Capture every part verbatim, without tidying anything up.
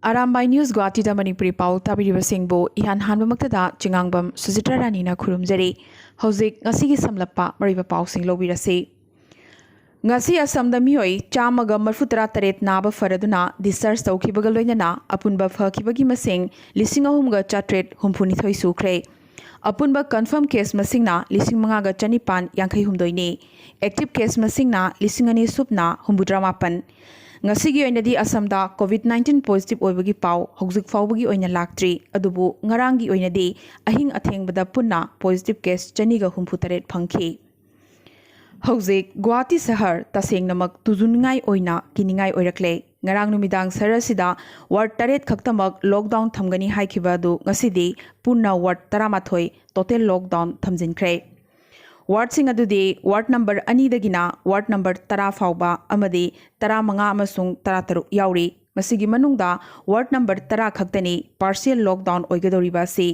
Arambai news ꯒꯨꯋꯥꯍꯥꯇꯤꯗ Manipuri ꯄꯥꯎ ꯇꯥꯕꯤꯔꯤꯕꯁꯤꯡꯕꯨ ꯏꯍꯥꯟ ꯍꯥꯟꯕꯃꯛꯇꯗ ꯆꯤꯉꯥꯡꯕꯝ ꯁꯨꯖꯤꯇ꯭ꯔ ꯔꯥꯅꯤꯅ ꯈꯨꯔꯨꯝꯖꯔꯤ꯫ ꯍꯧꯖꯤꯛ ꯉꯁꯤꯒꯤ ꯁꯝꯂꯞꯄ ꯃꯔꯨꯑꯣꯏꯕ ꯄꯥꯎꯁꯤꯡ ꯂꯧꯕꯤꯔꯁꯤ꯫ ꯉꯁꯤ ꯑꯁꯥꯝꯗ ꯃꯤꯑꯣꯏ ꯆꯥꯝꯃꯒ ꯃꯔꯤꯐꯨꯇꯔꯥ ꯇꯔꯦꯠ ꯅꯥꯕ ꯐꯔꯗꯨꯅ discharge ꯇꯧꯈꯤꯕꯒ ꯂꯣꯏꯅꯅ ꯑꯄꯨꯟꯕ ꯐꯈꯤꯕꯒꯤ ꯃꯁꯤꯡ ꯂꯤꯁꯤꯡ ꯑꯍꯨꯝꯒ ꯆꯥꯇ꯭ꯔꯦꯠ ꯍꯨꯝꯐꯨꯅꯤꯊꯣꯏ ꯁꯨꯈ꯭ꯔꯦ꯫ ꯑꯄꯨꯟꯕ confirm case ꯃꯁꯤꯡꯅ ꯂꯤꯁꯤꯡ ꯃꯉꯥꯒ ꯆꯅꯤꯄꯥꯟ ꯌꯥꯡꯈꯩ ꯍꯨꯝꯗꯣꯏꯅꯤ꯫ Active case ꯃꯁꯤꯡꯅ ꯂꯤꯁꯤꯡ ꯑꯅꯤ ꯁꯨꯞꯅ ꯍꯨꯝꯐꯨꯇꯔꯥ ꯃꯥꯄꯟ꯫ ꯉꯁꯤꯒꯤ ꯑꯣꯏꯅꯗꯤ ꯑꯁꯥꯝꯗ COVID nineteen positive ꯑꯣꯏꯕꯒꯤ ꯄꯥꯎ ꯍꯧꯖꯤꯛ ꯐꯥꯎꯕꯒꯤ ꯑꯣꯏꯅ ꯂꯥꯛꯇ꯭ꯔꯤ, ꯑꯗꯨꯕꯨ ꯉꯔꯥꯡꯒꯤ ꯑꯣꯏꯅꯗꯤ ꯑꯍꯤꯡ ꯑꯊꯦꯡꯕꯗ ꯄꯨꯟꯅ positive case ꯆꯅꯤꯒ ꯍꯨꯝꯐꯨꯇꯔꯦꯠ ꯐꯪꯈꯤ꯫ ꯍꯧꯖꯤꯛ ꯒꯨꯋꯥꯍꯥꯇꯤ ꯁꯍꯔ ꯇꯁꯦꯡꯅꯃꯛ ꯇꯨꯖꯨꯅꯤꯡꯉꯥꯏ ꯑꯣꯏꯅ ꯀꯤꯅꯤꯡꯉꯥꯏ ꯑꯣꯏꯔꯛꯂꯦ꯫ ꯉꯔꯥꯡ ꯅꯨꯃꯤꯗꯥꯡ ꯁꯍꯔ ꯑꯁꯤꯗ ward ꯇꯔꯦꯠ ꯈꯛꯇꯃꯛ lockdown ꯊꯝꯒꯅꯤ ꯍꯥꯏꯈꯤꯕ ꯑꯗꯨ ꯉꯁꯤꯗꯤ ꯄꯨꯟꯅ ward ꯇꯔꯥꯃꯥꯊꯣꯏ, total lockdown ꯊꯝꯖꯤꯟꯈ꯭ꯔꯦ꯫ Wardꯁꯤꯡ ꯑꯗꯨꯗꯤ ward number ꯑꯅꯤꯗꯒꯤꯅ ward number ꯇꯔꯥ ꯐꯥꯎꯕ ꯑꯃꯗꯤ ꯇꯔꯥꯃꯉꯥ ꯑꯃꯁꯨꯡ ꯇꯔꯥꯇꯔꯨꯛ ꯌꯥꯎꯔꯤ꯫ ꯃꯁꯤꯒꯤ ꯃꯅꯨꯡꯗ ward number ꯇꯔꯥ ꯈꯛꯇꯅꯤ partial lockdown ꯑꯣꯏꯒꯗꯧꯔꯤꯕ ꯑꯁꯤ꯫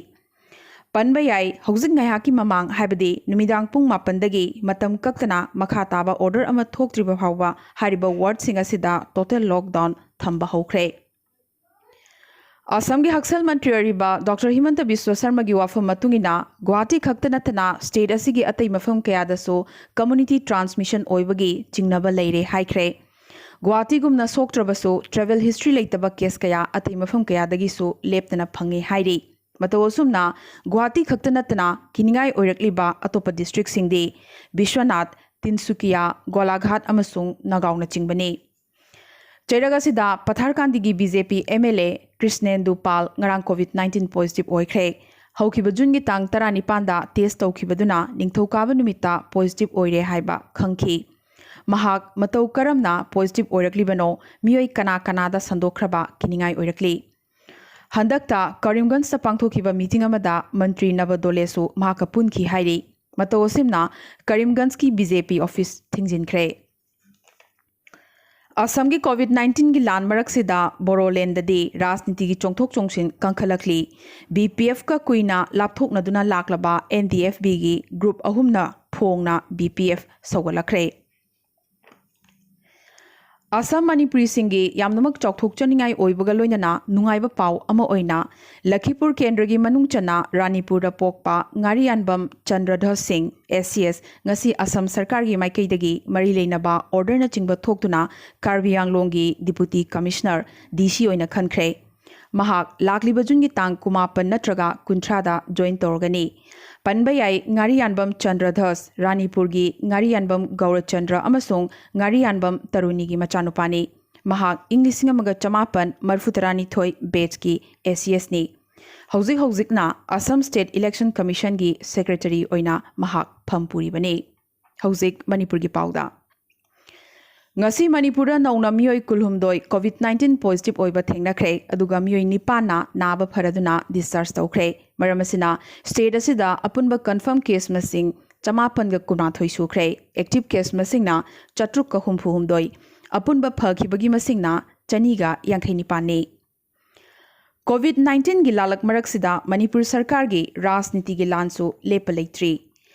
ꯄꯟꯕ ꯌꯥꯏ, ꯍꯧꯖꯤꯛ ꯉꯥꯏꯍꯥꯛꯀꯤ ꯃꯃꯥꯡ, ꯍꯥꯏꯕꯗꯤ ꯅꯨꯃꯤꯗꯥꯡ ꯄꯨꯡ ꯃꯥꯄꯟꯗꯒꯤ ꯃꯇꯝ ꯀꯛꯇꯅ ꯃꯈꯥ ꯇꯥꯕ order ꯑꯃ ꯊꯣꯛꯇ꯭ꯔꯤꯕ ꯐꯥꯎꯕ ꯍꯥꯏꯔꯤꯕ wardꯁꯤꯡ ꯑꯁꯤꯗ total lockdown ꯊꯝꯕ ꯍꯧꯈ꯭ꯔꯦ꯫ ꯑꯁꯥꯝꯒꯤ ꯍꯛꯁꯦꯜ ꯃꯟꯇ꯭ꯔꯤ ꯑꯣꯏꯔꯤꯕ ꯗꯣꯛꯇꯔ ꯍꯤꯃꯟꯇ ꯕꯤꯁ꯭ꯋ ꯁꯔꯃꯒꯤ ꯋꯥꯐꯝ ꯃꯇꯨꯡ ꯏꯟꯅ, ꯒꯨꯋꯥꯍꯥꯇꯤ ꯈꯛꯇ ꯅꯠꯇꯅ state ꯑꯁꯤꯒꯤ ꯑꯇꯩ ꯃꯐꯝ ꯀꯌꯥꯗꯁꯨ community transmission ꯑꯣꯏꯕꯒꯤ ꯆꯤꯡꯅꯕ ꯂꯩꯔꯦ ꯍꯥꯏꯈ꯭ꯔꯦ꯫ ꯒꯨꯋꯥꯍꯥꯇꯤꯒꯨꯝꯅ ꯁꯣꯛꯇ꯭ꯔꯕꯁꯨ, travel history ꯂꯩꯇꯕ case ꯀꯌꯥ ꯑꯇꯩ ꯃꯐꯝ ꯀꯌꯥꯗꯒꯤꯁꯨ ꯂꯦꯞꯇꯅ ꯐꯪꯉꯦ ꯍꯥꯏꯔꯤ꯫ ꯃꯇꯧ ꯑꯁꯨꯝꯅ, ꯒꯨꯋꯥꯍꯥꯇꯤ ꯈꯛꯇ ꯅꯠꯇꯅ ꯀꯤꯅꯤꯡꯉꯥꯏ ꯑꯣꯏꯔꯛꯂꯤꯕ ꯑꯇꯣꯞꯄ districtꯁꯤꯡꯗꯤ ꯕꯤꯁ꯭ꯋꯅꯥꯊ, ꯇꯤꯟꯁꯨꯀꯤꯌꯥ, ꯒꯣꯂꯥꯘꯥꯠ ꯑꯃꯁꯨꯡ ꯅꯥꯒꯥꯎꯅꯆꯤꯡꯕꯅꯤ꯫ ꯆꯩꯔꯛ ꯑꯁꯤꯗ ꯄꯊꯥꯔꯀꯥꯟꯗꯤꯒꯤ BJP MLA ꯀ꯭ꯔꯤꯁꯅꯦꯟꯗꯨ ꯄꯥꯜ ꯉꯔꯥꯡ COVID nineteen positive ꯑꯣꯏꯈ꯭ꯔꯦ꯫ ꯍꯧꯈꯤꯕ ꯖꯨꯟꯒꯤ ꯇꯥꯡ ꯇꯔꯥꯅꯤꯄꯥꯟꯗ test ꯇꯧꯈꯤꯕꯗꯨꯅ ꯅꯤꯡꯊꯧꯀꯥꯕ ꯅꯨꯃꯤꯠꯇ positive ꯑꯣꯏꯔꯦ ꯍꯥꯏꯕ ꯈꯪꯈꯤ꯫ ꯃꯍꯥꯛ ꯃꯇꯧ ꯀꯔꯝꯅ positive ꯑꯣꯏꯔꯛꯂꯤꯕꯅꯣ, ꯃꯤꯑꯣꯏ ꯀꯅꯥ ꯀꯅꯥꯗ ꯁꯟꯗꯣꯛꯈ꯭ꯔꯕ ꯀꯤꯅꯤꯡꯉꯥꯏ ꯑꯣꯏꯔꯛꯂꯤ꯫ ꯍꯟꯗꯛꯇ ꯀꯔꯤꯝꯒꯟꯖꯇ ꯄꯥꯡꯊꯣꯛꯈꯤꯕ meeting ꯑꯃꯗ ꯃꯟꯇ꯭ꯔꯤ ꯅꯕ ꯗꯣꯂꯦꯁꯨ ꯃꯍꯥꯛꯀ ꯄꯨꯟꯈꯤ ꯍꯥꯏꯔꯤ꯫ ꯃꯇꯧ ꯑꯁꯤꯅ ꯀꯔꯤꯝꯒꯟꯖꯀꯤ BJP office ꯊꯤꯡꯖꯤꯟꯈ꯭ꯔꯦ꯫ ꯑꯁꯥꯝꯒꯤ COVID nineteenꯒꯤ ꯂꯥꯟ ꯃꯔꯛꯁꯤꯗ ꯕꯣꯔꯣꯂꯦꯟꯗꯗꯤ ꯔꯥꯖꯅꯤꯇꯤꯒꯤ ꯆꯣꯡꯊꯣꯛ ꯆꯣꯡꯁꯤꯟ ꯀꯟꯈꯠꯂꯛꯂꯤ꯫ BPFꯀ ꯀꯨꯏꯅ ꯂꯥꯞꯊꯣꯛꯅꯗꯨꯅ ꯂꯥꯛꯂꯕ NDFBꯒꯤ group ꯑꯍꯨꯝꯅ ꯐꯣꯡꯅ BPF ꯁꯧꯒꯠꯂꯛꯈ꯭ꯔꯦ꯫ ꯑꯁꯥꯝ ꯃꯅꯤꯄꯨꯔꯤꯁꯤꯡꯒꯤ ꯌꯥꯝꯅꯃꯛ ꯆꯥꯎꯊꯣꯛꯆꯅꯤꯡꯉꯥꯏ ꯑꯣꯏꯕꯒ ꯂꯣꯏꯅꯅ ꯅꯨꯡꯉꯥꯏꯕ ꯄꯥꯎ ꯑꯃ ꯑꯣꯏꯅ ꯂꯈꯤꯄꯨꯔ ꯀꯦꯟꯗ꯭ꯔꯒꯤ ꯃꯅꯨꯡ ꯆꯟꯅ ꯔꯥꯅꯤꯄꯨꯔꯗ ꯄꯣꯛꯄ ꯉꯥꯔꯤꯌꯥꯟꯕꯝ ꯆꯟꯗ꯭ꯔꯙꯔ ꯁꯤꯡ, ꯑꯦꯁ ꯁꯤ ꯑꯦꯁ, ꯉꯁꯤ ꯑꯁꯥꯝ ꯁꯔꯀꯥꯔꯒꯤ ꯃꯥꯏꯀꯩꯗꯒꯤ ꯃꯔꯤ ꯂꯩꯅꯕ ꯑꯣꯔꯗꯔꯅꯆꯤꯡꯕ ꯊꯣꯛꯇꯨꯅ ꯀꯥꯔꯕꯤ ꯑꯪꯂꯣꯡꯒꯤ ꯗꯤꯄꯨꯇꯤ ꯀꯃꯤꯁꯅꯔ, ꯗꯤ ꯁꯤ, ꯑꯣꯏꯅ ꯈꯟꯈ꯭ꯔꯦ꯫ ꯃꯍꯥꯛ ꯂꯥꯛꯂꯤꯕ ꯖꯨꯟꯒꯤ ꯇꯥꯡ ꯀꯨꯟꯃꯥꯄꯟ ꯅꯠꯇ꯭ꯔꯒ ꯀꯨꯟꯊ꯭ꯔꯥꯗ ꯖꯣꯏꯟ ꯇꯧꯔꯒꯅꯤ꯫ ꯄꯟꯕ ꯌꯥꯏ, ꯉꯥꯔꯤꯌꯥꯟꯕꯝ ꯆꯟꯗ꯭ꯔꯙꯁ ꯔꯥꯅꯤꯄꯨꯔꯒꯤ ꯉꯥꯔꯤꯌꯥꯟꯕꯝ ꯒꯧꯔꯆꯟꯗ꯭ꯔ ꯑꯃꯁꯨꯡ ꯉꯥꯔꯤꯌꯥꯟꯕꯝ ꯇꯔꯨꯅꯤꯒꯤ ꯃꯆꯥꯅꯨꯄꯥꯅꯤ꯫ ꯃꯍꯥꯛ ꯏꯪ ꯂꯤꯁꯤꯡ ꯑꯃꯒ ꯆꯃꯥꯄꯟ ꯃꯔꯤꯐꯨ ꯇꯔꯥꯅꯤꯊꯣꯏ ꯕꯦꯆꯀꯤ ꯑꯦꯁ ꯁꯤ ꯑꯦꯁꯅꯤ꯫ ꯍꯧꯖꯤꯛ ꯍꯧꯖꯤꯛꯅ ꯑꯁꯥꯝ ꯁ꯭ꯇꯦꯠ ꯏꯂꯦꯛꯁꯟ ꯀꯃꯤꯁꯟꯒꯤ ꯁꯦꯀ꯭ꯔꯦꯇꯔꯤ ꯑꯣꯏꯅ ꯃꯍꯥꯛ ꯐꯝ ꯄꯨꯔꯤꯕꯅꯤ꯫ ꯍꯧꯖꯤꯛ ꯃꯅꯤꯄꯨꯔꯒꯤ ꯄꯥꯎꯗ꯫ ꯉꯁꯤ ꯃꯅꯤꯄꯨꯔꯗ ꯅꯧꯅ ꯃꯤꯑꯣꯏ ꯀꯨꯟꯍꯨꯝꯗꯣꯏ ꯀꯣꯚꯤꯗ ꯅꯥꯏꯟꯇꯤꯟ ꯄꯣꯖꯤꯇꯤꯚ ꯑꯣꯏꯕ ꯊꯦꯡꯅꯈ꯭ꯔꯦ, ꯑꯗꯨꯒ ꯃꯤꯑꯣꯏ ꯅꯤꯄꯥꯟꯅ ꯅꯥꯕ ꯐꯔꯗꯨꯅ ꯗꯤꯁꯆꯥꯔꯖ ꯇꯧꯈ꯭ꯔꯦ꯫ ꯃꯔꯝ ꯑꯁꯤꯅ, ꯁ꯭ꯇꯦꯠ ꯑꯁꯤꯗ ꯑꯄꯨꯟꯕ ꯀꯟꯐꯥꯔꯝ ꯀꯦꯁ ꯃꯁꯤꯡ ꯆꯃꯥꯄꯟꯒ ꯀꯨꯟꯃꯥꯊꯣꯏ ꯁꯨꯈ꯭ꯔꯦ꯫ ꯑꯦꯛꯇꯤꯚ ꯀꯦꯁ ꯃꯁꯤꯡꯅ ꯆꯥꯇ꯭ꯔꯨꯛꯀ ꯍꯨꯝꯐꯨ ꯍꯨꯝꯗꯣꯏ, ꯑꯄꯨꯟꯕ ꯐꯈꯤꯕꯒꯤ ꯃꯁꯤꯡꯅ ꯆꯅꯤꯒ ꯌꯥꯡꯈꯩ ꯅꯤꯄꯥꯟꯅꯤ꯫ ꯀꯣꯚꯤꯗ ꯅꯥꯏꯟꯇꯤꯟꯒꯤ ꯂꯥꯂꯛ ꯃꯔꯛꯁꯤꯗ ꯃꯅꯤꯄꯨꯔ ꯁꯔꯀꯥꯔꯒꯤ ꯔꯥꯖꯅꯤꯇꯤꯒꯤ ꯂꯥꯟꯁꯨ ꯂꯦꯞꯄ ꯂꯩꯇ꯭ꯔꯤ꯫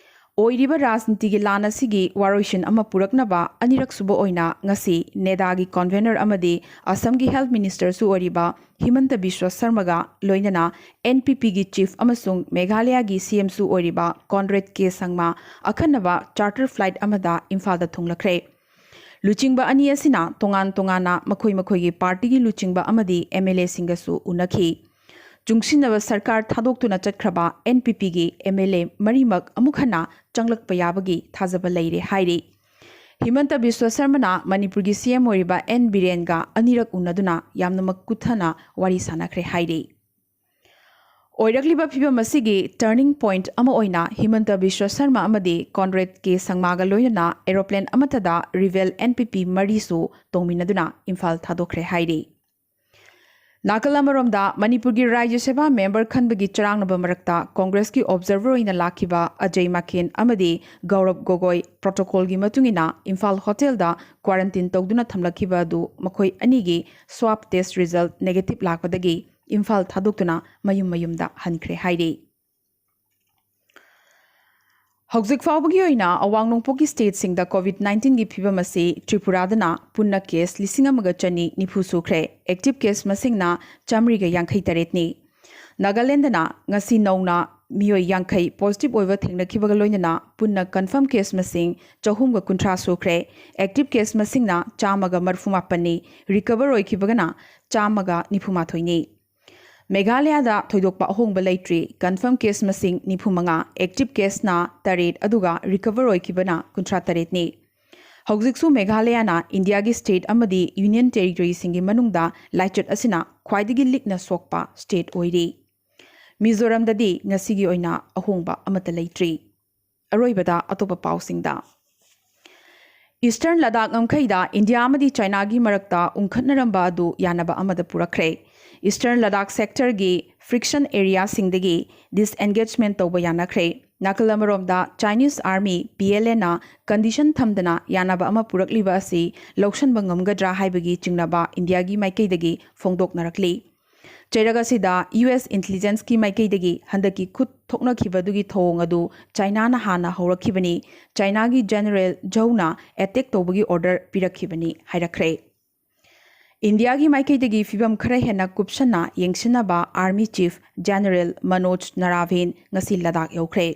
ꯑꯣꯏꯔꯤꯕ ꯔꯥꯖꯅꯤꯇꯤꯒꯤ ꯂꯥꯟ ꯑꯁꯤꯒꯤ ꯋꯥꯔꯣꯏꯁꯤꯟ ꯑꯃ ꯄꯨꯔꯛꯅꯕ ꯑꯅꯤꯔꯛꯁꯨꯕ ꯑꯣꯏꯅ ꯉꯁꯤ ꯅꯦꯗꯥꯒꯤ ꯀꯟꯚꯦꯅꯔ ꯑꯃꯗꯤ ꯑꯁꯥꯝꯒꯤ ꯍꯦꯜꯊ ꯃꯤꯅꯤꯁꯇꯔꯁꯨ ꯑꯣꯏꯔꯤꯕ ꯍꯤꯃꯟꯇ ꯕꯤꯁ꯭ꯋ ꯁꯔꯃꯒ ꯂꯣꯏꯅꯅ ꯑꯦꯟ ꯄꯤ ꯄꯤꯒꯤ ꯆꯤꯐ ꯑꯃꯁꯨꯡ ꯃꯦꯘꯥꯂꯌꯥꯒꯤ ꯁꯤ ꯑꯦꯝꯁꯨ ꯑꯣꯏꯔꯤꯕ ꯀꯣꯟꯔꯦꯗ ꯀꯦ ꯁꯪꯃꯥ ꯑꯈꯟꯅꯕ ꯆꯥꯔꯇꯔ ꯐ꯭ꯂꯥꯏꯠ ꯑꯃꯗ ꯏꯝꯐꯥꯜꯗ ꯊꯨꯡꯂꯈ꯭ꯔꯦ꯫ ꯂꯨꯆꯤꯡꯕ ꯑꯅꯤ ꯑꯁꯤꯅ ꯇꯣꯉꯥꯟ ꯇꯣꯉꯥꯟꯅ ꯃꯈꯣꯏ ꯃꯈꯣꯏꯒꯤ ꯄꯥꯔꯇꯤꯒꯤ ꯂꯨꯆꯤꯡꯕ ꯑꯃꯗꯤ ꯑꯦꯝ ꯑꯦꯜ ꯑꯦꯁꯤꯡꯒꯁꯨ ꯎꯅꯈꯤ꯫ ꯆꯨꯡꯁꯤꯟꯅꯕ ꯁꯔꯀꯥꯔ ꯊꯥꯗꯣꯛꯇꯨꯅ ꯆꯠꯈ꯭ꯔꯕ ꯑꯦꯟ ꯄꯤ ꯄꯤꯒꯤ ꯑꯦꯝ ꯑꯦꯜ ꯑꯦ ꯃꯔꯤꯃꯛ ꯑꯃꯨꯛ ꯍꯟꯅ ꯆꯪꯂꯛꯄ ꯌꯥꯕꯒꯤ ꯊꯥꯖꯕ ꯂꯩꯔꯦ ꯍꯥꯏꯔꯤ꯫ ꯍꯤꯃꯟꯇ ꯕꯤꯁ꯭ꯋ ꯁꯔꯃꯅ ꯃꯅꯤꯄꯨꯔꯒꯤ ꯁꯤ ꯑꯦꯝ ꯑꯣꯏꯔꯤꯕ ꯑꯦꯟ ꯕꯤꯔꯦꯟꯒ ꯑꯅꯤꯔꯛ ꯎꯅꯗꯨꯅ ꯌꯥꯝꯅꯃꯛ ꯀꯨꯞꯊꯅ ꯋꯥꯔꯤ ꯁꯥꯟꯅꯈ꯭ꯔꯦ ꯍꯥꯏꯔꯤ꯫ ꯑꯣꯏꯔꯛꯂꯤꯕ ꯐꯤꯚꯝ ꯑꯁꯤꯒꯤ ꯇꯔꯅꯤꯡ ꯄꯣꯏꯟꯠ ꯑꯃ ꯑꯣꯏꯅ ꯍꯤꯃꯟꯇ ꯕꯤꯁ꯭ꯋ ꯁꯔꯃ ꯑꯃꯗꯤ ꯀꯣꯟꯔꯦꯗ ꯀꯦ ꯁꯪꯃꯥꯒ ꯂꯣꯏꯅꯅ ꯑꯦꯔꯣꯄ꯭ꯂꯦꯟ ꯑꯃꯠꯇꯗ ꯔꯤꯕꯦꯜ ꯑꯦꯟ ꯄꯤ ꯄꯤ ꯃꯔꯤꯁꯨ ꯇꯣꯡꯃꯤꯟꯅꯗꯨꯅ ꯏꯝꯐꯥꯜ ꯊꯥꯗꯣꯛꯈ꯭ꯔꯦ ꯍꯥꯏꯔꯤ꯫ ꯅꯥꯀꯜ ꯑꯃꯔꯣꯝꯗ, ꯃꯅꯤꯄꯨꯔꯒꯤ ꯔꯥꯖ꯭ꯌ ꯁꯚꯥ ꯃꯦꯝꯕꯔ ꯈꯟꯕꯒꯤ ꯆꯔꯥꯡꯅꯕ ꯃꯔꯛꯇ ꯀꯣꯡꯒ꯭ꯔꯦꯁꯀꯤ ꯑꯣꯕꯖꯔꯚꯔ ꯑꯣꯏꯅ ꯂꯥꯛꯈꯤꯕ ꯑꯖꯌ ꯃꯥꯀꯦꯟ ꯑꯃꯗꯤ ꯒꯧꯔꯕ ꯒꯣꯒꯣꯏ ꯄ꯭ꯔꯣꯇꯣꯀꯣꯜꯒꯤ ꯃꯇꯨꯡ ꯏꯟꯅ ꯏꯝꯐꯥꯜ ꯍꯣꯇꯦꯜꯗ ꯀ꯭ꯋꯥꯔꯟꯇꯤꯟ ꯇꯧꯗꯨꯅ ꯊꯝꯂꯛꯈꯤꯕ ꯑꯗꯨ ꯃꯈꯣꯏ ꯑꯅꯤꯒꯤ ꯁ꯭ꯋꯥꯕ ꯇꯦꯁ꯭ꯠ ꯔꯤꯖꯜꯠ ꯅꯦꯒꯦꯇꯤꯚ ꯂꯥꯛꯄꯗꯒꯤ ꯏꯝꯐꯥꯜ ꯊꯥꯗꯣꯛꯇꯨꯅ ꯃꯌꯨꯝ ꯃꯌꯨꯝꯗ ꯍꯟꯈ꯭ꯔꯦ ꯍꯥꯏꯔꯤ꯫ ꯍꯧꯖꯤꯛ ꯐꯥꯎꯕꯒꯤ ꯑꯣꯏꯅ ꯑꯋꯥꯡ ꯅꯣꯡꯄꯣꯛꯀꯤ ꯁ꯭ꯇꯦꯠꯁꯤꯡꯗ ꯀꯣꯚꯤꯗ ꯅꯥꯏꯟꯇꯤꯟꯒꯤ ꯐꯤꯕꯝ ꯑꯁꯤ ꯇ꯭ꯔꯤꯄꯨꯔꯥꯗꯅ ꯄꯨꯟꯅ ꯀꯦꯁ ꯂꯤꯁꯤꯡ ꯑꯃꯒ ꯆꯅꯤ ꯅꯤꯐꯨ ꯁꯨꯈ꯭ꯔꯦ꯫ ꯑꯦꯛꯇꯤꯚ ꯀꯦꯁ ꯃꯁꯤꯡꯅ ꯆꯥꯃꯔꯤꯒ ꯌꯥꯡꯈꯩ ꯇꯔꯦꯠꯅꯤ꯫ ꯅꯥꯒꯥꯂꯦꯟꯗꯅ ꯉꯁꯤ ꯅꯧꯅ ꯃꯤꯑꯣꯏ ꯌꯥꯡꯈꯩ ꯄꯣꯖꯤꯇꯤꯚ ꯑꯣꯏꯕ ꯊꯦꯡꯅꯈꯤꯕꯒ ꯂꯣꯏꯅꯅ ꯄꯨꯟꯅ ꯀꯟꯐꯥꯔꯝ ꯀꯦꯁ ꯃꯁꯤꯡ ꯆꯍꯨꯝꯒ ꯀꯨꯟꯊ꯭ꯔꯥ ꯁꯨꯈ꯭ꯔꯦ꯫ ꯑꯦꯛꯇꯤꯚ ꯀꯦꯁ ꯃꯁꯤꯡꯅ ꯆꯥꯝꯃꯒ ꯃꯔꯤꯐꯨ ꯃꯥꯄꯟꯅꯤ꯫ ꯔꯤꯀꯚꯔ ꯑꯣꯏꯈꯤꯕꯒꯅ ꯆꯥꯝꯃꯒ ꯅꯤꯐꯨ ꯃꯥꯊꯣꯏꯅꯤ꯫ ꯃꯦꯘꯥꯂꯌꯥꯗ ꯊꯣꯏꯗꯣꯛꯄ ꯑꯍꯣꯡꯕ ꯂꯩꯇ꯭ꯔꯤ꯫ ꯀꯟꯐꯥꯔꯝ ꯀꯦꯁ ꯃꯁꯤꯡ ꯅꯤꯐꯨ ꯃꯉꯥ, ꯑꯦꯛꯇꯤꯚ ꯀꯦꯁꯅ ꯇꯔꯦꯠ, ꯑꯗꯨꯒ ꯔꯤꯀꯚꯔ ꯑꯣꯏꯈꯤꯕꯅ ꯀꯨꯟꯊ꯭ꯔꯥ ꯇꯔꯦꯠꯅꯤ꯫ ꯍꯧꯖꯤꯛꯁꯨ ꯃꯦꯘꯥꯂꯌꯥꯅ ꯏꯟꯗꯤꯌꯥꯒꯤ ꯁ꯭ꯇꯦꯠ ꯑꯃꯗꯤ ꯌꯨꯅꯤꯌꯟ ꯇꯦꯔꯤꯇꯣꯔꯤꯁꯤꯡꯒꯤ ꯃꯅꯨꯡꯗ ꯂꯥꯏꯆꯠ ꯑꯁꯤꯅ ꯈ꯭ꯋꯥꯏꯗꯒꯤ ꯂꯤꯛꯅ ꯁꯣꯛꯄ ꯁ꯭ꯇꯦꯠ ꯑꯣꯏꯔꯤ꯫ ꯃꯤꯖꯣꯔꯥꯝꯗꯗꯤ ꯉꯁꯤꯒꯤ ꯑꯣꯏꯅ ꯑꯍꯣꯡꯕ ꯑꯃꯠꯇ ꯂꯩꯇ꯭ꯔꯤ꯫ ꯑꯔꯣꯏꯕꯗ ꯑꯇꯣꯞꯄ ꯄꯥꯎꯁꯤꯡꯗ, ꯏꯁꯇꯔꯟ ꯂꯗꯥꯈ ꯉꯝꯈꯩꯗ ꯏꯟꯗꯤꯌꯥ ꯑꯃꯗꯤ ꯆꯥꯏꯅꯥꯒꯤ ꯃꯔꯛꯇ ꯎꯪꯈꯠꯅꯔꯝꯕ ꯑꯗꯨ ꯌꯥꯅꯕ ꯑꯃꯗ ꯄꯨꯔꯛꯈ꯭ꯔꯦ꯫ ꯏꯁꯇꯔꯟ ꯂꯗꯥꯈ ꯁꯦꯛꯇꯔꯒꯤ ꯐ꯭ꯔꯤꯛꯁꯟ ꯑꯦꯔꯤꯌꯥꯁꯤꯡꯗꯒꯤ ꯗꯤꯁꯑꯦꯟꯒꯦꯖꯃꯦꯟ ꯇꯧꯕ ꯌꯥꯅꯈ꯭ꯔꯦ꯫ ꯅꯥꯀꯜ ꯑꯃꯔꯣꯝꯗ, ꯆꯥꯏꯅꯤꯁ ꯑꯥꯔꯃꯤ, ꯄꯤ ꯑꯦꯜ ꯑꯦꯅ ꯀꯟꯗꯤꯁꯟ ꯊꯝꯗꯅ ꯌꯥꯅꯕ ꯑꯃ ꯄꯨꯔꯛꯂꯤꯕ ꯑꯁꯤ ꯂꯧꯁꯟꯕ ꯉꯝꯒꯗ꯭ꯔꯥ ꯍꯥꯏꯕꯒꯤ ꯆꯤꯡꯅꯕ ꯏꯟꯗꯤꯌꯥꯒꯤ ꯃꯥꯏꯀꯩꯗꯒꯤ ꯐꯣꯡꯗꯣꯛꯅꯔꯛꯂꯤ꯫ ꯆꯩꯔꯛ ꯑꯁꯤꯗ ꯌꯨ ꯑꯦꯁ ꯏꯟꯇꯤꯂꯤꯖꯦꯟꯁꯀꯤ ꯃꯥꯏꯀꯩꯗꯒꯤ ꯍꯟꯗꯛꯀꯤ ꯈꯨꯠ ꯊꯣꯛꯅꯈꯤꯕꯗꯨꯒꯤ ꯊꯧꯑꯣꯡ ꯑꯗꯨ ꯆꯥꯏꯅꯥꯅ ꯍꯥꯟꯅ ꯍꯧꯔꯛꯈꯤꯕꯅꯤ꯫ ꯆꯥꯏꯅꯥꯒꯤ ꯖꯦꯅꯔꯦꯜ ꯖꯧꯅ ꯑꯦꯇꯦꯛ ꯇꯧꯕꯒꯤ ꯑꯣꯔꯗꯔ ꯄꯤꯔꯛꯈꯤꯕꯅꯤ ꯍꯥꯏꯔꯛꯈ꯭ꯔꯦ꯫ ꯏꯟꯗꯤꯌꯥꯒꯤ ꯃꯥꯏꯀꯩꯗꯒꯤ ꯐꯤꯕꯝ ꯈꯔ ꯍꯦꯟꯅ ꯀꯨꯞꯁꯟꯅ ꯌꯦꯡꯁꯤꯟꯅꯕ ꯑꯥꯔꯃꯤ ꯆꯤꯐ ꯖꯦꯅꯔꯦꯜ ꯃꯅꯣꯖ ꯅꯔꯥꯚꯦꯟ ꯉꯁꯤ ꯂꯗꯥꯈ ꯌꯧꯈ꯭ꯔꯦ꯫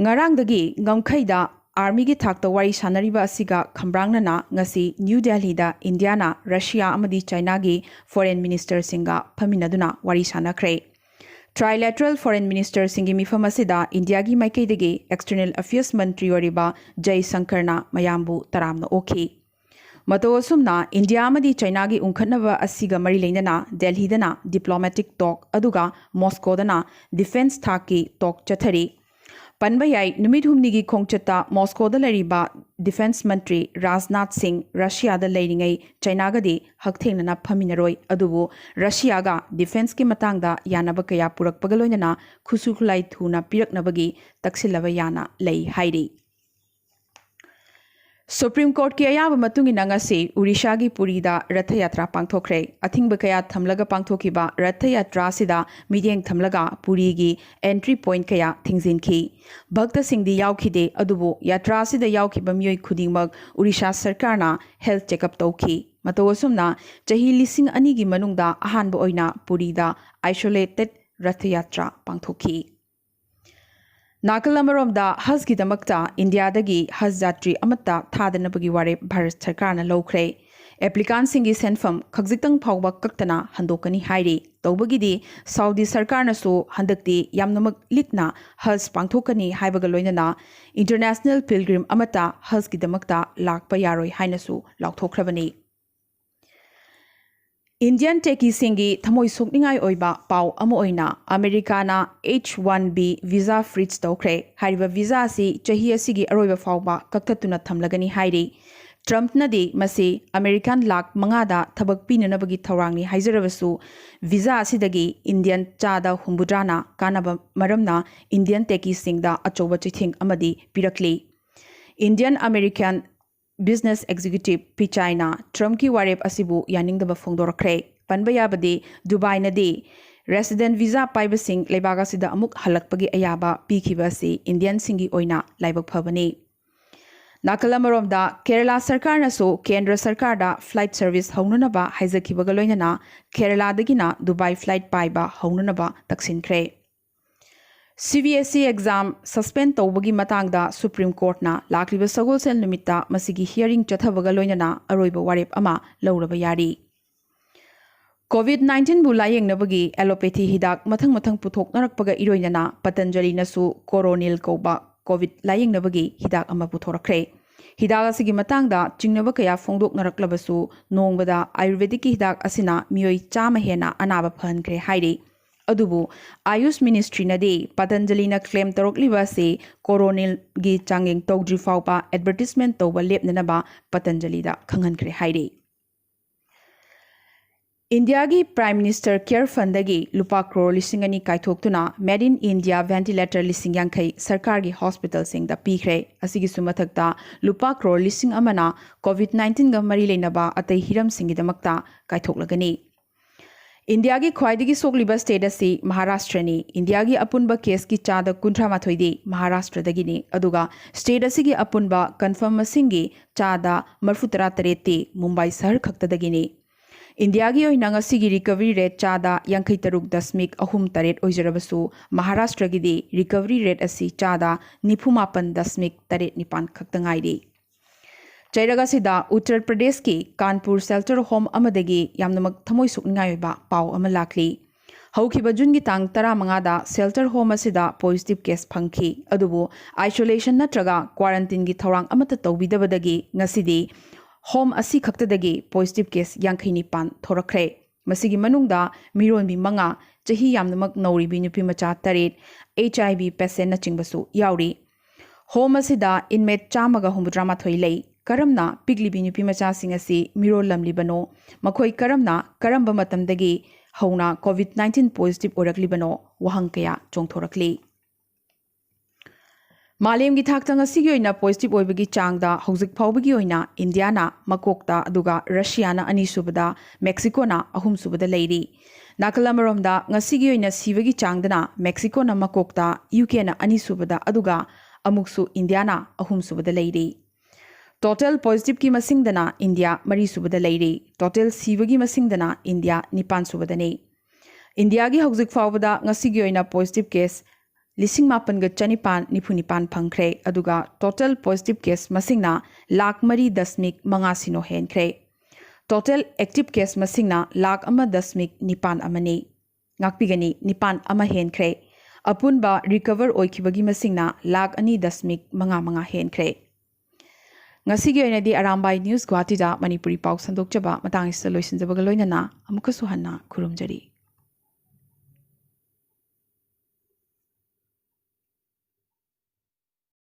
ꯉꯔꯥꯡꯗꯒꯤ ꯉꯝꯈꯩꯗ ꯑꯥꯔꯃꯤꯒꯤ ꯊꯥꯛꯇ ꯋꯥꯔꯤ ꯁꯥꯟꯅꯔꯤꯕ ꯑꯁꯤꯒ ꯈꯝꯕ꯭ꯔꯥꯡꯅꯅ ꯉꯁꯤ ꯅ꯭ꯌꯨ ꯗꯦꯜꯍꯤꯗ ꯏꯟꯗꯤꯌꯥꯅ ꯔꯁꯤꯌꯥ ꯑꯃꯗꯤ ꯆꯥꯏꯅꯥꯒꯤ ꯐꯣꯔꯦꯟ ꯃꯤꯅꯤꯁꯇꯔꯁꯤꯡꯒ ꯐꯝꯃꯤꯟꯅꯗꯨꯅ ꯋꯥꯔꯤ ꯁꯥꯟꯅꯈ꯭ꯔꯦ꯫ ꯇ꯭ꯔꯥꯏꯂꯦꯇꯔꯦꯜ ꯐꯣꯔꯦꯟ ꯃꯤꯅꯤꯁꯇꯔꯁꯤꯡꯒꯤ ꯃꯤꯐꯝ ꯑꯁꯤꯗ ꯏꯟꯗꯤꯌꯥꯒꯤ ꯃꯥꯏꯀꯩꯗꯒꯤ ꯑꯦꯛꯁꯇꯔꯅꯦꯜ ꯑꯐꯤꯌꯔꯁ ꯃꯟꯇ꯭ꯔꯤ ꯑꯣꯏꯔꯤꯕ ꯖꯌ ꯁꯪꯀꯔꯅ ꯃꯌꯥꯝꯕꯨ ꯇꯔꯥꯝꯅ ꯑꯣꯛꯈꯤ꯫ ꯃꯇꯧ ꯑꯁꯨꯝꯅ ꯏꯟꯗꯤꯌꯥ ꯑꯃꯗꯤ ꯆꯥꯏꯅꯥꯒꯤ ꯎꯪꯈꯠꯅꯕ ꯑꯁꯤꯒ ꯃꯔꯤ ꯂꯩꯅꯅ ꯗꯦꯜꯍꯤꯗꯅ ꯗꯤꯄ꯭ꯂꯣꯃꯦꯇꯤꯛ ꯇꯣꯛ, ꯑꯗꯨꯒ ꯃꯣꯁꯀꯣꯗꯅ ꯗꯤꯐꯦꯟꯁ ꯊꯥꯛꯀꯤ ꯇꯣꯛ ꯆꯠꯊꯔꯤ꯫ ꯄꯟꯕ ꯌꯥꯏ, ꯅꯨꯃꯤꯠ ꯍꯨꯝꯅꯤꯒꯤ ꯈꯣꯡꯆꯠꯇ ꯃꯣꯁꯀꯣꯗ ꯂꯩꯔꯤꯕ ꯗꯤꯐꯦꯟꯁ ꯃꯟꯇ꯭ꯔꯤ ꯔꯥꯖꯅꯥꯊ ꯁꯤꯡ ꯔꯁꯤꯌꯥꯗ ꯂꯩꯔꯤꯉꯩ ꯆꯥꯏꯅꯥꯒꯗꯤ ꯍꯛꯊꯦꯡꯅꯅ ꯐꯝꯃꯤꯟꯅꯔꯣꯏ, ꯑꯗꯨꯕꯨ ꯔꯁꯤꯌꯥꯒ ꯗꯤꯐꯦꯟꯁꯀꯤ ꯃꯇꯥꯡꯗ ꯌꯥꯅꯕ ꯀꯌꯥ ꯄꯨꯔꯛꯄꯒ ꯂꯣꯏꯅꯅ ꯈꯨꯠꯁꯨ ꯈꯨꯠꯂꯥꯏ ꯊꯨꯅ ꯄꯤꯔꯛꯅꯕꯒꯤ ꯇꯛꯁꯤꯜꯂꯕ ꯌꯥꯅ ꯂꯩ ꯍꯥꯏꯔꯤ꯫ ꯁꯨꯄ꯭ꯔꯤꯝ ꯀꯣꯔꯠꯀꯤ ꯑꯌꯥꯕ ꯃꯇꯨꯡ ꯏꯟꯅ ꯉꯁꯤ ꯎꯔꯤꯁꯥꯒꯤ ꯄꯨꯔꯤꯗ ꯔꯊ ꯌꯥꯇ꯭ꯔꯥ ꯄꯥꯡꯊꯣꯛꯈ꯭ꯔꯦ꯫ ꯑꯊꯤꯡꯕ ꯀꯌꯥ ꯊꯝꯂꯒ ꯄꯥꯡꯊꯣꯛꯈꯤꯕ ꯔꯊ ꯌꯥꯇ꯭ꯔꯥ ꯑꯁꯤꯗ ꯃꯤꯠꯌꯦꯡ ꯊꯝꯂꯒ ꯄꯨꯔꯤꯒꯤ entry point ꯀꯌꯥ ꯊꯤꯡꯖꯤꯟꯈꯤ꯫ ꯚꯛꯇꯁꯤꯡꯗꯤ ꯌꯥꯎꯈꯤꯗꯦ, ꯑꯗꯨꯕꯨ ꯌꯥꯇ꯭ꯔꯥ ꯑꯁꯤꯗ ꯌꯥꯎꯈꯤꯕ ꯃꯤꯑꯣꯏ ꯈꯨꯗꯤꯡꯃꯛ ꯎꯔꯤꯁꯥ ꯁꯔꯀꯥꯔꯅ health checkup ꯇꯧꯈꯤ꯫ ꯃꯇꯧ ꯑꯁꯨꯝꯅ ꯆꯍꯤ ꯂꯤꯁꯤꯡ ꯑꯅꯤꯒꯤ ꯃꯅꯨꯡꯗ ꯑꯍꯥꯟꯕ ꯑꯣꯏꯅ ꯄꯨꯔꯤꯗ isolated ꯔꯊ ꯌꯥꯇ꯭ꯔꯥ ꯄꯥꯡꯊꯣꯛꯈꯤ꯫ ꯅꯥꯀꯜ ꯑꯃꯔꯣꯝꯗ ꯍꯖꯒꯤꯗꯃꯛꯇ ꯏꯟꯗꯤꯌꯥꯗꯒꯤ ꯍꯖ ꯌꯥꯇ꯭ꯔꯤ ꯑꯃꯠꯇ ꯊꯥꯗꯅꯕꯒꯤ ꯋꯥꯔꯦꯞ ꯚꯥꯔꯠ ꯁꯔꯀꯥꯔꯅ ꯂꯧꯈ꯭ꯔꯦ꯫ Applicantꯁꯤꯡꯒꯤ ꯁꯦꯟꯐꯝ ꯈꯖꯤꯛꯇꯪ ꯐꯥꯎꯕ ꯀꯛꯇꯅ ꯍꯟꯗꯣꯛꯀꯅꯤ ꯍꯥꯏꯔꯤ꯫ ꯇꯧꯕꯒꯤꯗꯤ ꯁꯥꯎꯗꯤ ꯁꯔꯀꯥꯔꯅꯁꯨ ꯍꯟꯗꯛꯇꯤ ꯌꯥꯝꯅꯃꯛ ꯂꯤꯛꯅ ꯍꯖ ꯄꯥꯡꯊꯣꯛꯀꯅꯤ ꯍꯥꯏꯕꯒ ꯂꯣꯏꯅꯅ international pilgrim ꯑꯃꯠꯇ ꯍꯖꯒꯤꯗꯃꯛꯇ ꯂꯥꯛꯄ ꯌꯥꯔꯣꯏ ꯍꯥꯏꯅꯁꯨ ꯂꯥꯎꯊꯣꯛꯈ꯭ꯔꯕꯅꯤ꯫ Indian techiesꯁꯤꯡꯒꯤ ꯊꯃꯣꯏ ꯁꯣꯛꯅꯤꯡꯉꯥꯏ ꯑꯣꯏꯕ ꯄꯥꯎ ꯑꯃ ꯑꯣꯏꯅ ꯑꯃꯦꯔꯤꯀꯥꯅ H one B visa freeze ꯇꯧꯈ꯭ꯔꯦ꯫ ꯍꯥꯏꯔꯤꯕ visa ꯑꯁꯤ ꯆꯍꯤ ꯑꯁꯤꯒꯤ ꯑꯔꯣꯏꯕ ꯐꯥꯎꯕ ꯀꯛꯊꯠꯇꯨꯅ ꯊꯝꯂꯒꯅꯤ ꯍꯥꯏꯔꯤ꯫ ꯇ꯭ꯔꯝꯞꯅꯗꯤ ꯃꯁꯤ ꯑꯃꯦꯔꯤꯀꯥꯟ ꯂꯥꯈ ꯃꯉꯥꯗ ꯊꯕꯛ ꯄꯤꯅꯅꯕꯒꯤ ꯊꯧꯔꯥꯡꯅꯤ ꯍꯥꯏꯖꯔꯕꯁꯨ, visa ꯑꯁꯤꯗꯒꯤ ꯏꯟꯗꯤꯌꯟ ꯆꯥꯗ ꯍꯨꯝꯐꯨꯇꯔꯥꯅ ꯀꯥꯟꯅꯕ ꯃꯔꯝꯅ Indian techiesꯁꯤꯡꯗ ꯑꯆꯧꯕ ꯆꯩꯊꯦꯡ ꯑꯃꯗꯤ ꯄꯤꯔꯛꯂꯤ꯫ Indian American business executive ꯄꯤꯆꯥꯏꯅ ꯇ꯭ꯔꯝꯞꯀꯤ ꯋꯥꯔꯦꯞ ꯑꯁꯤꯕꯨ ꯌꯥꯅꯤꯡꯗꯕ ꯐꯣꯡꯗꯣꯔꯛꯈ꯭ꯔꯦ꯫ ꯄꯟꯕ ꯌꯥꯕꯗꯤ, ꯗꯨꯕꯥꯏꯅꯗꯤ resident visa ꯄꯥꯏꯕꯁꯤꯡ ꯂꯩꯕꯥꯛ ꯑꯁꯤꯗ ꯑꯃꯨꯛ ꯍꯜꯂꯛꯄꯒꯤ ꯑꯌꯥꯕ ꯄꯤꯈꯤꯕ ꯑꯁꯤ ꯏꯟꯗꯤꯌꯟꯁꯤꯡꯒꯤ ꯑꯣꯏꯅ ꯂꯥꯏꯕꯛ ꯐꯕꯅꯤ꯫ ꯅꯥꯀꯜ ꯑꯃꯔꯣꯝꯗ, ꯀꯦꯔꯂꯥ ꯁꯔꯀꯥꯔꯅꯁꯨ ꯀꯦꯟꯗ꯭ꯔ ꯁꯔꯀꯥꯔꯗ flight service ꯍꯧꯅꯅꯕ ꯍꯥꯏꯖꯈꯤꯕꯒ ꯂꯣꯏꯅꯅ ꯀꯦꯔꯂꯥꯗꯒꯤꯅ ꯗꯨꯕꯥꯏ flight ꯄꯥꯏꯕ ꯍꯧꯅꯅꯕ ꯇꯛꯁꯤꯟꯈ꯭ꯔꯦ꯫ CBSE exam suspend ꯇꯧꯕꯒꯤ ꯃꯇꯥꯡꯗ ꯁꯨꯄ꯭ꯔꯤꯝ ꯀꯣꯔꯠꯅ ꯂꯥꯛꯂꯤꯕ ꯁꯒꯣꯜꯁꯦꯜ ꯅꯨꯃꯤꯠꯇ ꯃꯁꯤꯒꯤ hearing ꯆꯠꯊꯕꯒ ꯂꯣꯏꯅꯅ ꯑꯔꯣꯏꯕ ꯋꯥꯔꯦꯞ ꯑꯃ ꯂꯧꯔꯕ ꯌꯥꯔꯤ꯫ COVID nineteenꯕꯨ ꯂꯥꯌꯦꯡꯅꯕꯒꯤ allopathy ꯍꯤꯗꯥꯛ ꯃꯊꯪ ꯃꯊꯪ ꯄꯨꯊꯣꯛꯅꯔꯛꯄꯒ ꯏꯔꯣꯏꯅꯅ ꯄꯇꯟꯖꯂꯤꯅꯁꯨ Coronil ꯀꯧꯕ COVID ꯂꯥꯌꯦꯡꯅꯕꯒꯤ ꯍꯤꯗꯥꯛ ꯑꯃ ꯄꯨꯊꯣꯔꯛꯈ꯭ꯔꯦ꯫ ꯍꯤꯗꯥꯛ ꯑꯁꯤꯒꯤ ꯃꯇꯥꯡꯗ ꯆꯤꯡꯅꯕ ꯀꯌꯥ ꯐꯣꯡꯗꯣꯛꯅꯔꯛꯂꯕꯁꯨ, ꯅꯣꯡꯃꯗ ꯑꯥꯌꯨꯔꯚꯦꯗꯤꯛꯀꯤ ꯍꯤꯗꯥꯛ ꯑꯁꯤꯅ ꯃꯤꯑꯣꯏ ꯆꯥꯝꯃ ꯍꯦꯟꯅ ꯑꯅꯥꯕ ꯐꯍꯟꯈ꯭ꯔꯦ ꯍꯥꯏꯔꯤ꯫ ꯑꯗꯨꯕꯨ ꯑꯥꯌꯨꯁ ꯃꯤꯅꯤꯁꯇ꯭ꯔꯤꯅꯗꯤ ꯄꯇꯟꯖꯂꯤꯅ claim ꯇꯧꯔꯛꯂꯤꯕ ꯑꯁꯤ Coronilꯒꯤ ꯆꯥꯡꯌꯦꯡ ꯇꯧꯗ꯭ꯔꯤ ꯐꯥꯎꯕ advertisement ꯇꯧꯕ ꯂꯦꯞꯅꯅꯕ ꯄꯇꯟꯖꯂꯤꯗ ꯈꯪꯍꯟꯈ꯭ꯔꯦ ꯍꯥꯏꯔꯤ꯫ ꯏꯟꯗꯤꯌꯥꯒꯤ Prime Minister Care Fundꯗꯒꯤ ꯂꯨꯄꯥ ꯀ꯭ꯔꯣꯔ ꯂꯤꯁꯤꯡ ꯑꯅꯤ ꯀꯥꯏꯊꯣꯛꯇꯨꯅ Made in India ventilator ꯂꯤꯁꯤꯡ ꯌꯥꯡꯈꯩ ꯁꯔꯀꯥꯔꯒꯤ ꯍꯣꯁꯄꯤꯇꯥꯜꯁꯤꯡꯗ ꯄꯤꯈ꯭ꯔꯦ꯫ ꯑꯁꯤꯒꯤꯁꯨ ꯃꯊꯛꯇ ꯂꯨꯄꯥ ꯀ꯭ꯔꯣꯔ ꯂꯤꯁꯤꯡ ꯑꯃꯅ COVID nineteen ꯒ ꯃꯔꯤ ꯂꯩꯅꯕ ꯑꯇꯩ ꯍꯤꯔꯝꯁꯤꯡꯒꯤꯗꯃꯛꯇ ꯀꯥꯏꯊꯣꯛꯂꯒꯅꯤ꯫ ꯏꯟꯗꯤꯌꯥꯒꯤ ꯈ꯭ꯋꯥꯏꯗꯒꯤ ꯁꯣꯛꯂꯤꯕ state ꯑꯁꯤ ꯃꯍꯥꯔꯥꯁꯇ꯭ꯔꯅꯤ꯫ ꯏꯟꯗꯤꯌꯥꯒꯤ ꯑꯄꯨꯟꯕ caseꯀꯤ ꯆꯥꯗ ꯀꯨꯟꯊ꯭ꯔꯥ ꯃꯥꯊꯣꯏꯗꯤ ꯃꯍꯥꯔꯥꯁꯇ꯭ꯔꯗꯒꯤꯅꯤ, ꯑꯗꯨꯒ state ꯑꯁꯤꯒꯤ ꯑꯄꯨꯟꯕ confirm ꯃꯁꯤꯡꯒꯤ ꯆꯥꯗ ꯃꯔꯐꯨ ꯇꯔꯥ ꯇꯔꯦꯠꯇꯤ ꯃꯨꯝꯕꯥꯏ ꯁꯍꯔ ꯈꯛꯇꯗꯒꯤꯅꯤ꯫ ꯏꯟꯗꯤꯌꯥꯒꯤ ꯑꯣꯏꯅ ꯉꯁꯤꯒꯤ recovery rate ꯆꯥꯗ ꯌꯥꯡꯈꯩ ꯇꯔꯨꯛ ꯗꯁꯃꯤꯛ ꯑꯍꯨꯝ ꯇꯔꯦꯠ ꯑꯣꯏꯖꯔꯕꯁꯨ, ꯃꯍꯥꯔꯥꯁꯇ꯭ꯔꯒꯤꯗꯤ recovery rate ꯑꯁꯤ ꯆꯥꯗ ꯅꯤꯐꯨ ꯃꯥꯄꯟ ꯗꯁꯃꯤꯛ ꯇꯔꯦꯠ ꯅꯤꯄꯥꯟ ꯈꯛꯇ ꯉꯥꯏꯔꯤ꯫ ꯆꯩꯔꯛ ꯑꯁꯤꯗ ꯎꯠꯇꯔ ꯄ꯭ꯔꯗꯦꯁꯀꯤ ꯀꯥꯟꯄꯨꯔ shelter home ꯑꯃꯗꯒꯤ ꯌꯥꯝꯅꯃꯛ ꯊꯃꯣꯏ ꯁꯣꯛꯅꯤꯡꯉꯥꯏ ꯑꯣꯏꯕ ꯄꯥꯎ ꯑꯃ ꯂꯥꯛꯂꯤ꯫ ꯍꯧꯈꯤꯕ ꯖꯨꯟꯒꯤ ꯇꯥꯡ ꯇꯔꯥꯃꯉꯥꯗ shelter home ꯑꯁꯤꯗ positive case ꯐꯪꯈꯤ, ꯑꯗꯨꯕꯨ isolation ꯅꯠꯇ꯭ꯔꯒ quarantineꯒꯤ ꯊꯧꯔꯥꯡ ꯑꯃꯠꯇ ꯇꯧꯕꯤꯗꯕꯗꯒꯤ ꯉꯁꯤꯗꯤ home ꯑꯁꯤ ꯈꯛꯇꯗꯒꯤ positive case ꯌꯥꯡꯈꯩ ꯅꯤꯄꯥꯟ ꯊꯣꯔꯛꯈ꯭ꯔꯦ꯫ ꯃꯁꯤꯒꯤ ꯃꯅꯨꯡꯗ ꯃꯤꯔꯣꯟꯕꯤ ꯃꯉꯥ, ꯆꯍꯤ ꯌꯥꯝꯅꯃꯛ ꯅꯧꯔꯤꯕꯤ ꯅꯨꯄꯤ ꯃꯆꯥ ꯇꯔꯦꯠ, HIV patientꯅꯆꯤꯡꯕꯁꯨ ꯌꯥꯎꯔꯤ꯫ Home ꯑꯁꯤꯗ inmate ꯆꯥꯝꯃꯒ ꯍꯨꯝꯐꯨꯇꯔꯥ ꯃꯥꯊꯣꯏ ꯂꯩ꯫ ꯀꯔꯝꯅ ꯄꯤꯛꯂꯤꯕꯤ ꯅꯨꯄꯤ ꯃꯆꯥꯁꯤꯡ ꯑꯁꯤ ꯃꯤꯔꯣꯜꯂꯝꯂꯤꯕꯅꯣ? ꯃꯈꯣꯏ ꯀꯔꯝꯅ ꯀꯔꯝꯕ ꯃꯇꯝꯗꯒꯤ ꯍꯧꯅ COVID nineteen positive ꯑꯣꯏꯔꯛꯂꯤꯕꯅꯣ? ꯋꯥꯍꯪ ꯀꯌꯥ ꯆꯣꯡꯊꯣꯔꯛꯂꯤ꯫ ꯃꯥꯂꯦꯝꯒꯤ ꯊꯥꯛꯇ ꯉꯁꯤꯒꯤ ꯑꯣꯏꯅ positive ꯑꯣꯏꯕꯒꯤ ꯆꯥꯡꯗ ꯍꯧꯖꯤꯛ ꯐꯥꯎꯕꯒꯤ ꯑꯣꯏꯅ ꯏꯟꯗꯤꯌꯥꯅ ꯃꯀꯣꯛꯇ, ꯑꯗꯨꯒ ꯔꯁꯤꯌꯥꯅ ꯑꯅꯤꯁꯨꯕꯗ, ꯃꯦꯛꯁꯤꯀꯣꯅ ꯑꯍꯨꯝꯁꯨꯕꯗ ꯂꯩꯔꯤ꯫ ꯅꯥꯀꯜ ꯑꯃꯔꯣꯝꯗ ꯉꯁꯤꯒꯤ ꯑꯣꯏꯅ ꯁꯤꯕꯒꯤ ꯆꯥꯡꯗꯅ ꯃꯦꯛꯁꯤꯀꯣꯅ ꯃꯀꯣꯛꯇ, UKꯅ ꯑꯅꯤꯁꯨꯕꯗ, ꯑꯗꯨꯒ ꯑꯃꯨꯛꯁꯨ ꯏꯟꯗꯤꯌꯥꯅ ꯑꯍꯨꯝꯁꯨꯕꯗ ꯂꯩꯔꯤ꯫ Total positiveꯀꯤ ꯃꯁꯤꯡꯗꯅ ꯏꯟꯗꯤꯌꯥ ꯃꯔꯤꯁꯨꯕꯗ ꯂꯩꯔꯤ꯫ Total ꯁꯤꯕꯒꯤ ꯃꯁꯤꯡꯗꯅ ꯏꯟꯗꯤꯌꯥ ꯅꯤꯄꯥꯟꯁꯨꯕꯗꯅꯤ꯫ ꯏꯟꯗꯤꯌꯥꯒꯤ ꯍꯧꯖꯤꯛ ꯐꯥꯎꯕꯗ ꯉꯁꯤꯒꯤ ꯑꯣꯏꯅ positive case ꯂꯤꯁꯤꯡ ꯃꯥꯄꯟꯒ ꯆꯅꯤꯄꯥꯟ ꯅꯤꯐꯨ ꯅꯤꯄꯥꯟ ꯐꯪꯈ꯭ꯔꯦ, ꯑꯗꯨꯒ total positive case ꯃꯁꯤꯡꯅ ꯂꯥꯈ ꯃꯔꯤ ꯗꯁꯃꯤꯛ ꯃꯉꯥ ꯁꯤꯅꯣ ꯍꯦꯟꯈ꯭ꯔꯦ꯫ Total active case ꯃꯁꯤꯡꯅ ꯂꯥꯈ ꯑꯃ ꯗꯁꯃꯤꯛ ꯅꯤꯄꯥꯟ ꯑꯃꯅꯤ꯫ ꯉꯥꯛꯄꯤꯒꯅꯤ, ꯅꯤꯄꯥꯟ ꯑꯃ ꯍꯦꯟꯈ꯭ꯔꯦ꯫ ꯑꯄꯨꯟꯕ recover ꯑꯣꯏꯈꯤꯕꯒꯤ ꯃꯁꯤꯡꯅ ꯂꯥꯈ ꯑꯅꯤ ꯗꯁꯃꯤꯛ ꯃꯉꯥ ꯃꯉꯥ ꯍꯦꯟꯈ꯭ꯔꯦ꯫ ꯉꯁꯤꯒꯤ ꯑꯣꯏꯅꯗꯤ ꯑꯔꯥꯝꯕꯥꯏ News ꯒꯨꯋꯥꯍꯥꯇꯤꯗ ꯃꯅꯤꯄꯨꯔꯤ ꯄꯥꯎ ꯁꯟꯗꯣꯛꯆꯕ ꯃꯇꯥꯡ ꯑꯁꯤꯗ ꯂꯣꯏꯁꯤꯟꯖꯕꯒ ꯂꯣꯏꯅꯅ ꯑꯃꯨꯛꯀꯁꯨ ꯍꯟꯅ ꯈꯨꯔꯨꯝꯖꯔꯤ꯫